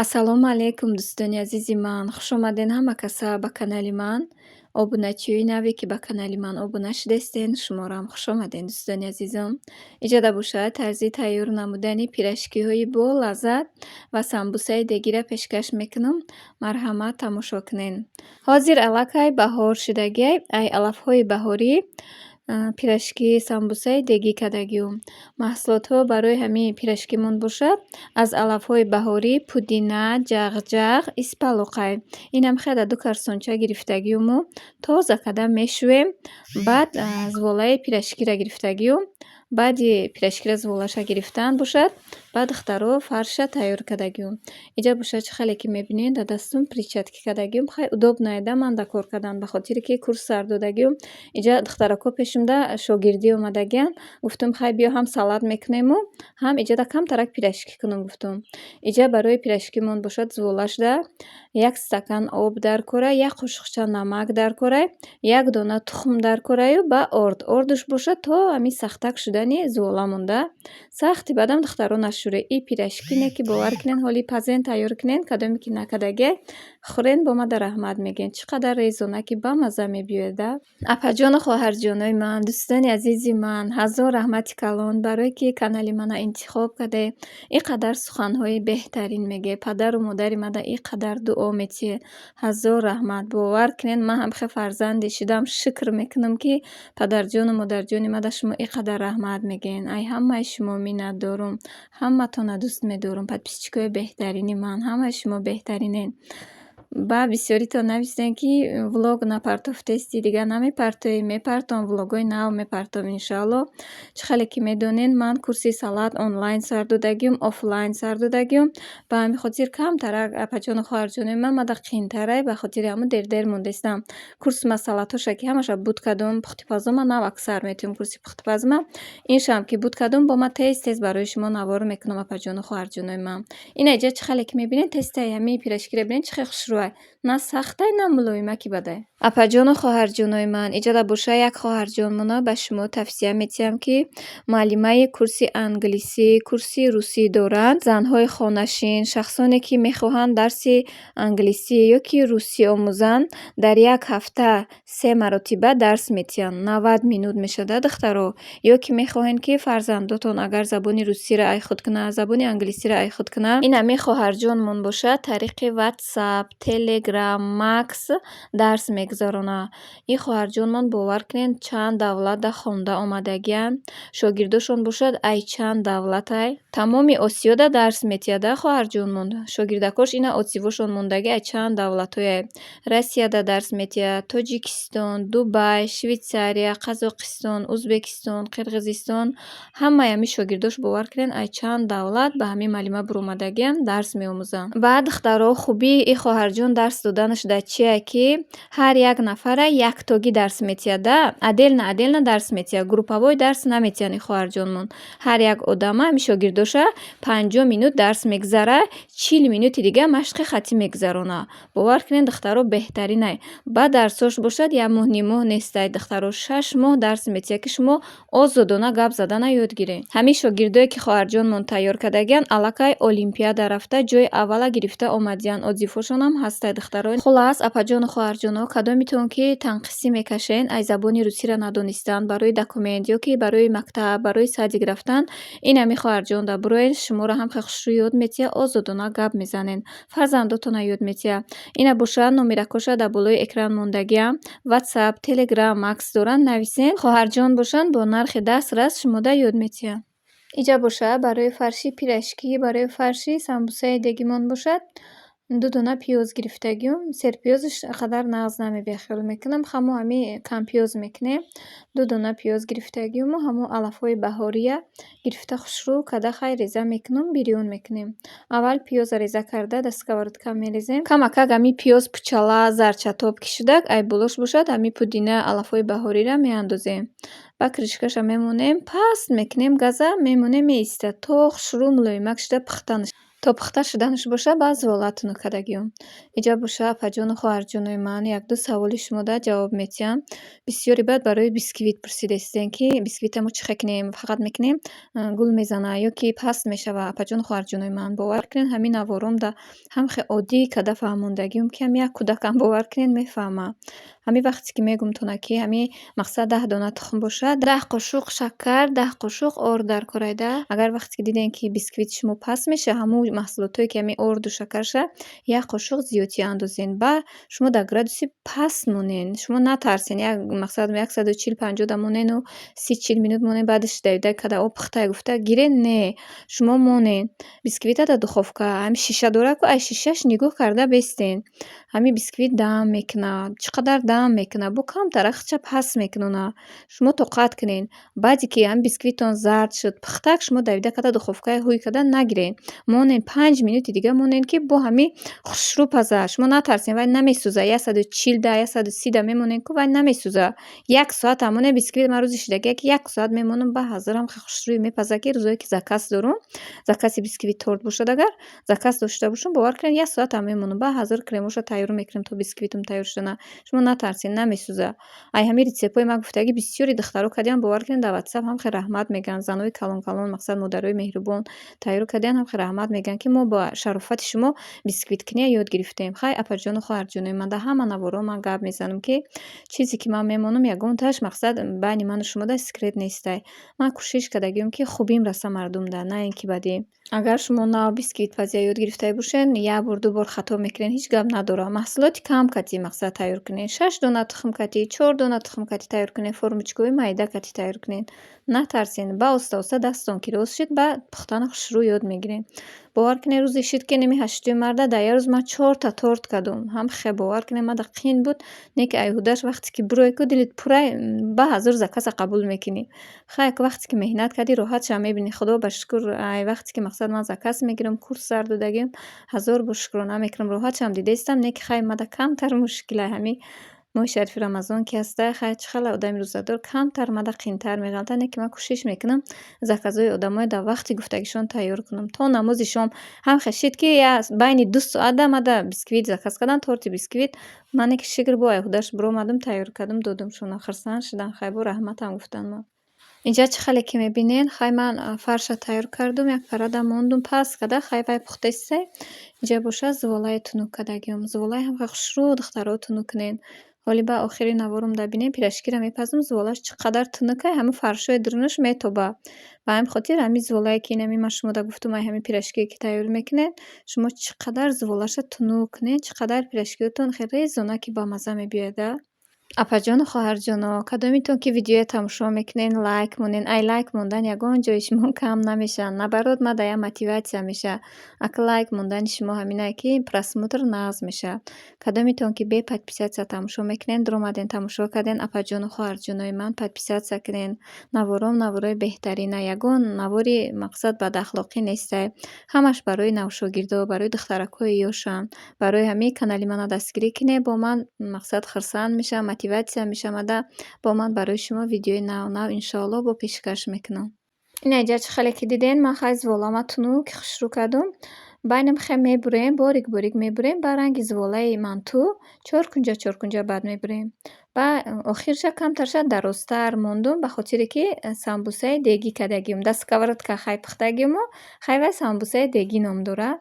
Ассалому алайкум, дӯстони азизи ман. Хушомаден ҳама каса ба канали ман. Обуначиёи наве, ки ба канали ман обуна шудастен, шуморо хушомаден, дӯстони азизом. Иҷода бошад, тарзи тайёр намудани пирожкиҳои бо лаззат ва самбусаи дегира пешкаш мекунам. Марҳамат, тамошо кунен. Ҳозир аллакай баҳор шудагиай, ай алафҳои баҳорӣ пирожки, самбусаи дегӣ кардагиюм. Маҳсулотҳо барои ҳамин пирожкимон бошад, аз алафҳои баҳорӣ: пудина, ҷағҷағ, испалоқай. Инам хеле ду карсонча гирифтагиюму тоза карда мешӯем. Баъд зволаи пирожкиро гирифтагиюм. Баъди пирожкиро зволаша гирифтан бошад, баъд, духтаро, фарша тайёр кардагиюм. Иҷа бошад, чӣ хеле ки мебинед, дар дастум перчатки кардагиюм. Хай, удобно да ман да кор кардан, ба хотире ки курс сар додагиюм. Иҷа духтарако пешумда шогирдӣ омадагиянд. Гуфтум: «Хай, биё, ҳам салат мекунему, ҳам иҷада камтарак пирожки кунам», гуфтум. Иҷа барои пирожкимон бошад, зволашда як стакан об дар кора, як қошуқча намак дар кора, як дона тухм дар кораю ба орд. Ордуш бошад, то ҳамин сахтак шудани звола монда. Сахти баъдам, духтаро, нашӯре. И пирожки не ки, бовар кунед, ҳоли пазен, тайёр кунед, кадоме ки накардагиай, хӯрен, бо мада раҳмат мегӯед. Чӣ қадар резонаки бамазза мебиёяд, а? Апаҷону хоҳарҷонои ман, дӯстони азизи ман, ҳазор раҳмати калон, барое ки канали мана интихоб кардед, ин қадар суханҳои беҳтарин мегӯед, падару модари мада ин қадар дуо метиҳед. Ҳазор раҳмат. Бовар кунед, ман ҳам хел фарзанде шудам, шукр мекунам, ки падарҷону модарҷони мада шумо ин қадар раҳмат мегӯед. Ай ҳамаи шумо миннатдорум. Ҳаматонро дӯст медорам. Подписчикои беҳтарини ман, ҳамаи шумо беҳтаринед. Ба бисёритон нависем, ки влог напартофтести, дигар намепартоӣ. Мепартом, влогҳои нав мепартом, иншоалло. Чӣ хеле ки медонед, ман курси салат онлайн сар додагиюм, офлайн сар додагиюм. Ба ҳамин хотир камтарак, апаҷону хоҳарҷонои ман, мада қиинтарай, ба хотири ҳамун дер-дер мондастам. Курси ма салатҳоша ки ҳамаша буд кардум, пухтипазома нав аксар метиҳум курси пухтипазма. Иншам ки буд кардум, бо ман тез-тез барои шумо навор мекунам, апаҷону хоҳарҷонои ман. Ина иҷа чӣ хеле ки мебинед, тестаи ҳамин пирожкиро бинед, чӣ хел хушрӯай. На сахтай, на мулоимаки бадай. Апаҷону хоҳарҷонои ман, иҷода боша, як хоҳарҷонмона ба шумо тавсия метиҳам, ки муаллимаи курси англисӣ, курси русӣ доранд. Занҳои хонашин, шахсоне ки мехоҳанд дарси англисӣ ё ки русӣ омӯзанд, дар як ҳафта се маротиба дарс метиҳанд. 90 минут мешавад, духтаро. Ё ки мехоҳед, ки фарзандотон агар забони русиро ай худ кунанд, забони англисиро ай худ кунанд, ин ҳамин хоҳарҷонмон бошад, тариқи Ватсап, Телеграм, Макс дарс мегузаронад. Ин хоҳарҷонмон, бовар кунед, чанд давлатда хонда омадагианд. Шогирдошон бошад, ай чанд давлатай. Тамоми Осиёда дарс метиҳад, а хоҳарҷонмон. Шогирдакош ина отзывошон мондагӣ, ай чанд давлатҳое. Россияда дарс метиҳад, Тоҷикистон, Дубай, Швейтсария, Қазоқистон, Ӯзбекистон, Қирғизистон. Ҳамаи ҳамин шогирдош, бовар кунед, ай чанд давлат ба ҳамин муаллима буромадагианд, дарс меомӯзанд. Баъд, духтаро, хубии ин хоҳарҷон дарс доданаш дар чие, ки ҳар як нафара яктогӣ дарс метиҳад, да, отдельно отдельно дарс метиҳад, групповой дарс наметиҳанд ин хоҳарҷонмон. Ҳар як одама, ҳамин шогирдоша, 50 минут дарс мегузара, 40 минути дига машқи хатӣ мегузаронад. Бовар кунед, духтаро, беҳтаринай. Баъд дарсош бошад, як моҳ, ним моҳ нестай, духтаро, 6 моҳ дарс метиҳад, ки шумо озодона гап задана ёд гиред. Ҳамин шогирдое ки хоҳарҷонмон тайёр кардагианд, аллакай олимпиада рафта, ҷои аввала гирифта омадиянд. Отзывҳошонам ҳастай, духтаро. Хулас, апаҷону хоҳарҷоно, кадомитон ки танқисӣ мекашен ай забони русиро надонистан барои документ ё ки барои мактаб, барои садик рафтан, ин ҳамин хоҳарҷонда бироед, шуморо ҳам хеле хушрӯ ёд метиҳад, озодона гап мезанед, фарзандотонро ёд метиҳад. Ина бошад, номеракоша дар болои экран мондагиам. Ватсап, Телеграм, Макс доранд, нависен. Хоҳарҷон бошанд, бо нархи дастрас шумода ёд метиҳанд. Иҷа бошад, барои фарши пирожки, барои фарши самбусаи дегимон бошад, ду дона пиёз гирифтагиюм. Серпиёзаш қадар нағз намебиёд, хиёл мекунам. Ҳамо ҳами кампиёз мекунем. Ду дона пиёз гирифтагиюму ҳамо алафҳои баҳория гирифта, хушрӯ карда, хай, реза мекунам, бирён мекунем. Аввал пиёза реза карда, дар сковородка мерезем. Камакак ҳами пиёз пучала зарчатоб ки шудак, ай болош бошад, ҳами пудина, алафҳои баҳориро меандозем. Баъд крышкаша мемонем, паст мекунем газа, мемонем, меистад, то хушрӯ мулоимак шуда пухтанаш. То пухта шуданаш боша, баъд зувола тунук кардагиём. Иҷа боша, апаҷону хоҳарҷонои ман, якду саволи шумода ҷавоб метиҳам. Бисёре баъд барои бисквит пурсидестен, ки бисквита мо чӣ хел кунем, фақат мекунем, гул мезана ё ки паст мешава. Апаҷону хоҳарҷонои ман, бовар кунед, ҳамин наворомда ҳам хел оддӣ карда фаҳмондагиём, ки ҳам як кӯдакам, бовар кунед, мефаҳма. Ҳамин вақте ки мегумтона, ки ҳамин мақсад 10 дона тухм бошад, 10 қошуқ шакар, 10 қошуқ орд дар корайда. Агар вақте ки дидем, ки бисквити шумо паст мешавад, ҳамун маҳсулотое, ки ҳамин орду шакарша, як қошуқ зиёдтӣ андозен. Ба шумо дар градуси паст монен. Шумо натарсен, як мақсад 140, 50 да монену 30-40 минут монен, баъдаш давида када об пухтае гуфта гирен, не. Шумо монен. Бисквита дар духовка ҳамин шиша дорад ку, ай шишаш нигоҳ карда бестен. Ҳамин бисквит дам мекунад. Чӣ қадар дам мекунад, бо камтара худша паст мекунона. Шумо тоқат кунед. Баъде ки ҳамин бисквитон зард шуд, пухтак, шумо давида када духовкаи ҳуй карда нагирен. Монен, 5 минути дига монен, ки бо ҳамин хушрӯ паза. Шумо натарсен, вай намесӯза. 140 да, 130 да мемонен ку, вай намесӯза. Як соатам монен бисквит. Ман рӯзи шидагия, ки як соат мемонам, ба ҳазирам хел хушрӯй мепаза, ки рӯзое ки заказ дорум, закази бисквит торт бошад, агар заказ дошта бошам, бовар кунед, як соатам мемонам, ба ҳазир кремоша тайёр мекунем то бисквитам тайёр шудана. Шумо натарсен, намесӯза. Ай ҳамин рецептҳои ман гуфтагӣ бисёри духтаро кардиам, бовар кунед, дар ватсап ҳам хел раҳмат мегӯянд. Занои калон калон, мақсад, модарои меҳрубон тайёр кардиан, ҳам хел раҳмат мегӯянд, ки мо ба шарофати шумо бисквиткунӣ ёд гирифтем. Хай, апаҷону хоҳарҷонои ман, дар ҳама наворҳо ман гап мезанам, ки чизе ки ман мемонам, ягонтааш, мақсад, байни ману шумода секрет нестай. Ман кӯшиш кардагиам, ки хубим раса мардумда, на ин ки бадӣ. Агар шумо нав бисквитпазия ёд гирифтае бошед, як бор, ду бор хато мекунед, ҳеҷ гап надорад. Маҳсулоти кам кати, мақсад, тайёр кунед. Шаш дона тухм кати, чор дона тухм кати тайёр кунед, формочкаҳои майда кати тайёр кунед. Натарсен, ба оста оста дасттон ки рост шуд, баъд пухтана хушрӯ ёд мегиред. Бовар кунед, рӯзе шуд, ки ними ҳаштуми марта дар як рӯз ман чорта торт кардум. Ҳам хел, бовар кунед, мада қин буд, не ки айҳудаш вақте ки бурое ку, дилит пурай, ба ҳазор заказа қабул мекунӣ. Хай, вақте ки меҳнат кардӣ, роҳатшам мебинӣ. Худо ба шукр, ай вақте ки, мақсад, ман заказ мегирам, курс сар додагиам, ҳазор бор шукрона мекунам, роҳатшам дидаистам, не ки хай мада камтар мушкилай. Ҳамин моҳи шарифи Рамазон ки ҳастай, хай, чӣ хела одами рӯзадор камтар мада қинтар меғалтад, не ки ман кӯшиш мекунам заказҳои одаморо дар вақти гуфтагишон тайёр кунам. То намози шом ҳам хел шид, ки байни 2 соата мада бисквит заказ кардам, торти бисквит. Ман не ки шукр, бо айҳудаш биромадам, тайёр кардам, додамшона. Хурсанд шуданд, хай, бо раҳматам гуфтанд ма. Инҷа чӣ хеле ки мебинед, хай, ман фарша тайёр кардум, як парада мондум паст карда, хай, вай пухтаистай. Инҷа бошад зуволаи тунук кардагиам. Зуволаи ҳам хел хушрӯ, духтаро, тунук кунед. Ҳоли ба охири наворум да бинед, пирожкиро мепазам, зуволааш чӣ қадар тунукай, ҳамин фаршҳои дурунаш метоба. Ба ҳамин хотир ҳамин зуволае, ки инами ман шумода гуфтум, ай ҳамин пирожкие, ки тайёр мекунед, шумо чӣ қадар зуволаша тунук кунед, чӣ қадар пирожкиҳотон хеле резона, ки бамазза мебиёяд, а. Апаҷону хоҳарҷоно, кадомитон ки видеоя тамошо мекунед, лайк монед. Ай лайк мондан ягон ҷои шумо кам намешавад. Наоборот, мада як мотиватсия мешавад. Ака, лайк мондани шумо ҳаминае, ки просмотр нағз мешавад. Кадомитон ки бе подписаться тамошо мекунед, дуромаден, тамошо карден, апаҷону хоҳарҷонои ман, подписаться кунед. Навором наворои беҳтарина, ягон навори, мақсад, бадахлоқӣ нестай. Ҳамаш барои навшогирдо, барои духтаракҳои ёшанд. Барои ҳамин канали мана дастгирӣ кунед, бо ман, мақсад, хурсанд мешавам, мотиватсия мешавам, бо ман барои шумо видеои нав нав, иншоаллоҳ, бо пешкаш мекунам. Ина инҷа чӣ хеле ки диден, ман хай зуволама тунук хушрӯ кардум. Байнам хел мебурем, борик борик мебурем, ба ранги зуволаи манту чоркунҷа чоркунҷа баъд мебурем. Ба охирша камтарша дарозтар мондум, ба хотире ки самбусаи дегӣ кардагием. Дар сковородка хай пухтагиему, хай, вай самбусаи дегӣ ном дорад.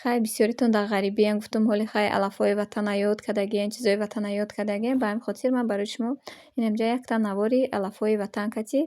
Хай, бисёритон дар ғарибиам, гуфтум, ҳоли хай алафҳои ватана ёд кардагием, чизои ватана ёд кардагием. Ба ҳамин хотир ман барои шумо инамҷа якта навори алафҳои ватан кати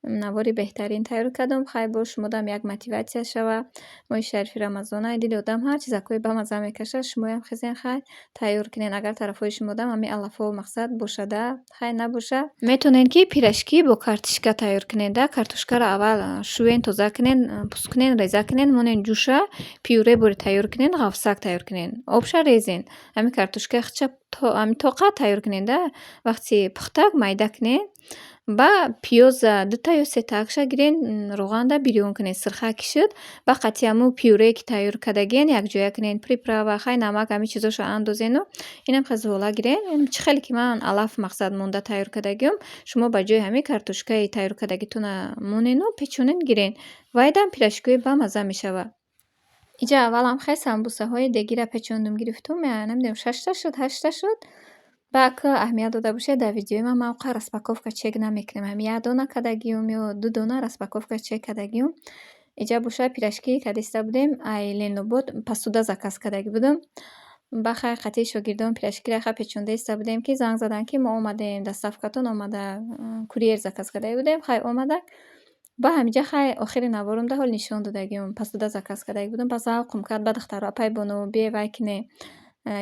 навори беҳтарин тайёр кардам. Хай, боз шумодам як мотиватсия шава. Моҳи шарифи Рамазона, дили одам ҳар чизакҳои бамазза мекашад, шумоям хезен, хай, тайёр кунед. Агар тарафҳои шумодам ҳамин алафҳо, мақсад, бошада, хай, набоша. Метавонед, ки пирожки бо картишка тайёр кунед. Картошкаро аввал шӯен, тоза кунед, пӯст кунед, реза кунед, монед ҷӯша, пюре бори тайёр кунед, ғафсак тайёр кунед. Обша резен. Ҳамин картошкаи худша тоқа тайёр кунед. Вақти пухтак майда кунед. Ба пиёза дута ё сетаакша гирен, роғанда бирён кунед. Сирха ки шуд, ба қатъи ҳамун пюрее, ки тайёр кардагиен, якҷоя кунед. Приправа, хай, намак, ҳамин чизошо андозену инам хел зувола гирен. Чӣ хеле ки ман алаф, мақсад, монда тайёр кардагиём, шумо ба ҷои ҳамин картошкаи тайёр кардагитона монену печонед, гирен. Вайдам пирожкиҳои бамазза мешавад. Иҷа аввалам хай самбусаҳои дегира печондум, гирифтум, намедонам, шашта шуд, ҳашта шуд. Баъд ка аҳамият дода бошед, дар видеои ман ман оқа распаковка чек намекунам. Ҳами як дона кардагиюм ё ду дона распаковка чек кардагиюм. Иҷа боша пирожки кадиста будем, ай Ленобод посуда заказ кардагӣ будум. Ба хай қатъи шогирдон пирожкиро хай печонда иста будем, ки занг заданд, ки мо омадем, доставкатон омада, курьер заказ кардагӣ будем, хай омада. Ба ҳамиҷа хай охири наворумда ҳол нишон додагиюм. Посуда заказ кардагӣ будум. Ба завқум кард, ба духтаро: «Апай Бону, бие, вай кине,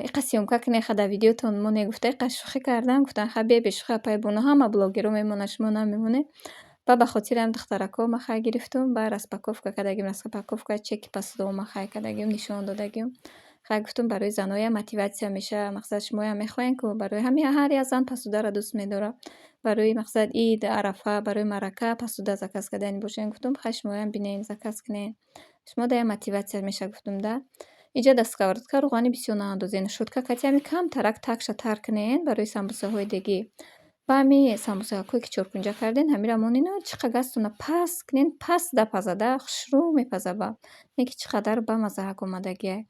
иқа съёмка кине, ха дар видеотон моне», гуфта, иқа шӯхӣ кардам. Гуфтанд: «Ха, бе бешӯхӣ, апай Бону, ҳама блогерҳо мемонанд, шумо намемонед». Ба хотири ҳам духтарако ман хай гирифтум, ба распаковка кардагим, распаковка чеки посудао ман хай кардагиюм, нишон додагиюм. Хай гуфтум, барои заноям мотиватсия мешавад. Мақсад, шумоям мехоҳем ку, барои ҳами ҳар як зан посударо дӯст медорад. Барои, мақсад, ид, арафа, барои маърака посуда заказ кардани бошем, гуфтум, хай шумоям бинен, заказ кунен. Шумо да як мотиватсия мешавад, гуфтум да. Иҷа дар сковородка рӯғани бисёр наандозен. Щётка кати ҳами камтарак такша тар кунен барои самбусаҳои дегӣ. Ба ҳами самбусакҳое ки чоркунҷа карден, ҳамира монену чӣ қадр газтона паст кунен, паст дапазада, хушрӯ мепаза ба. Не ки чӣ қадар бамаззаак омадагиай.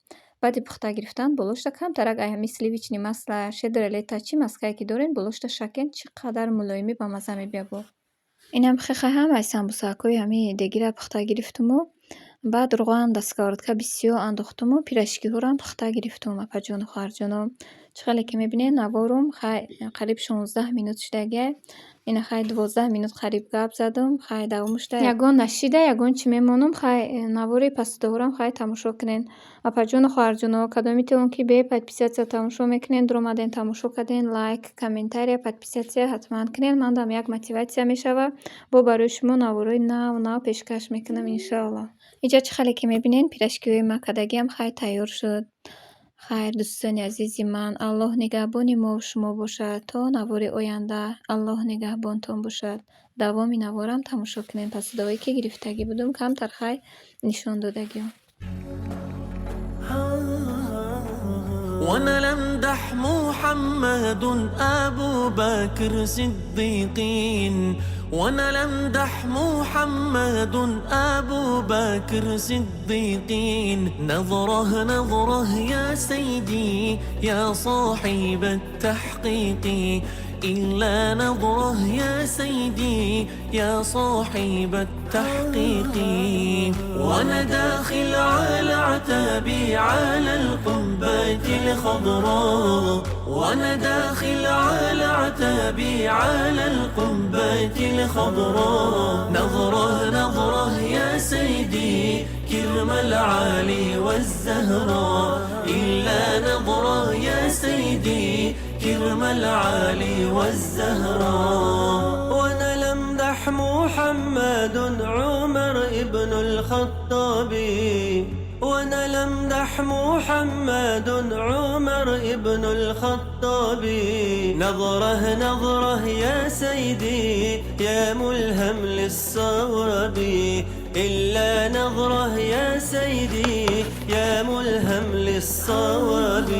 Баъди пухта гирифтан болошта камтарак ай ҳами сливочный масло, щедрое лето, чӣ маскае ки дорен, болошта шакен, чӣ қадар мулоимӣ бамазза мебиёд бо. Инам хеха ҳамаи самбусакҳои ҳами дегира пухта гирифтуму баъд рӯған дар сковородка бисёр андохтуму пирожкиҳоро пухта гирифтум, апаҷону хоҳарҷоно. Чӣ хеле ки мебинед, наворум хай қариб 16 минут шудагиай. Ина хай 12 минут қариб гап задум, хай давом шуда. Ягон нашида, ягон чӣ мемонум, хай навори посудаҳорам хай тамошо кунед. Апаҷону хоҳарҷоно, кадомитон ки бе подписаться тамошо мекунед, дуромаден, тамошо карден, лайк, комментария, подписаться ҳатман кунед. Мандам як мотиватсия мешавад. Бо барои шумо наворҳои нав нав пешкаш мекунам, иншоалло. Иҷа чӣ хеле ки мебинед, пирожкиҳои ма кардагиам хай тайёр шуд. Хайр, дӯстони азизи ман, Аллоҳ нигаҳбони мову шумо бошад. То навори оянда Аллоҳ нигаҳбонтон бошад. Давоми наворам тамошо кунед. Посудаҳое ки гирифтагӣ будум, камтар хай нишон додагиам. وانا لمدح محمد ابو بكر صديقين، وانا لمدح محمد ابو بكر صديقين. نظره نظره يا سيدي يا صاحب التحقيق، إلا نظره يا سيدي يا صاحب التحقيق. وأنا داخل على عتابي على القبة الخضراء، وأنا داخل على عتابي على القبة الخضراء. نظره نظره يا سيدي كرم العالي والزهراء، إلا نظره يا سيدي كرم العالي والزهراء. وانا لمدح محمد عمر ابن الخطاب، وانا لمدح محمد عمر ابن الخطاب. نظره نظره يا سيدي يا ملهم للصواب، إلا نظره يا سيدي يا ملهم للصواب.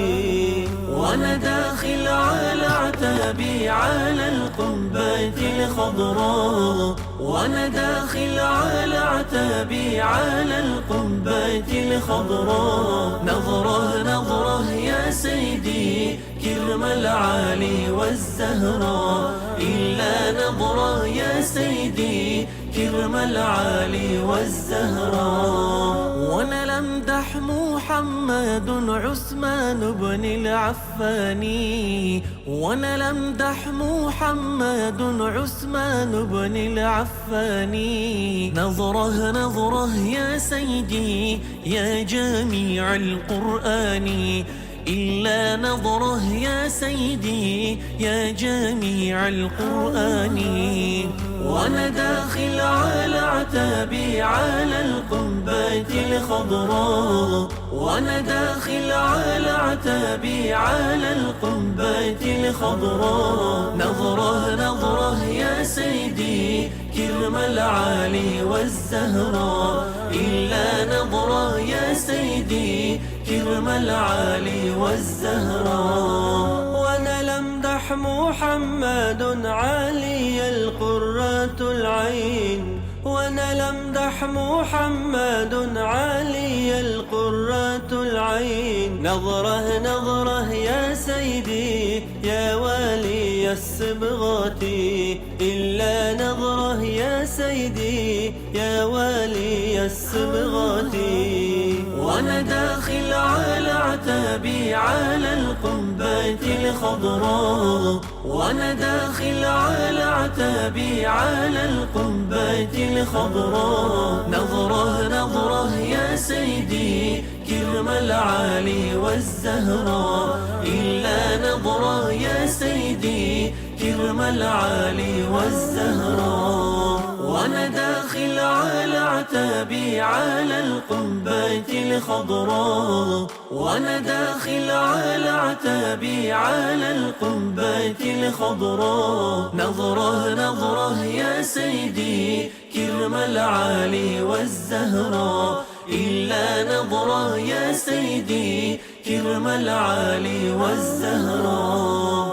وأنا داخل على عتابي على القبة الخضراء، وأنا داخل على عتابي على القبة الخضراء. نظره نظره يا سيدي كرم العالي والزهراء، إلا نظره يا سيدي كرم العالي والزهراء. وانا لمدح محمد عثمان بن العفاني، وانا لمدح محمد عثمان بن العفاني. نظره نظره يا سيدي يا جميع القرآن، إلا نظره يا سيدي يا جميع القرآن. وأنا داخل على عتابي على القبة الخضراء، وأنا داخل على عتابي على القبة الخضراء. نظره نظره يا سيدي كرم العالي والزهراء، إلا نظره يا سيدي كرم العالي والزهراء. وانا لمدح محمد علي القرة العين، وانا وانا لمدح محمد علي القرة العين. نظره نظره يا سيدي يا والي الصبغات، إلا نظره يا سيدي يا والي الصبغات. وانا داخل على عتابي على القبة الخضراء، وانا داخل على عتابي على القبة الخضراء. نظره نظره يا سيدي كرم العالي والزهراء، إلا نظره يا سيدي كرم العالي والزهراء. وانا داخل على عتابي على القبة الخضراء، وانا داخل على عتابي على القبة الخضراء. نظره نظره يا سيدي كرم العالي والزهراء، إلا نظره يا سيدي كرم العالي والزهراء.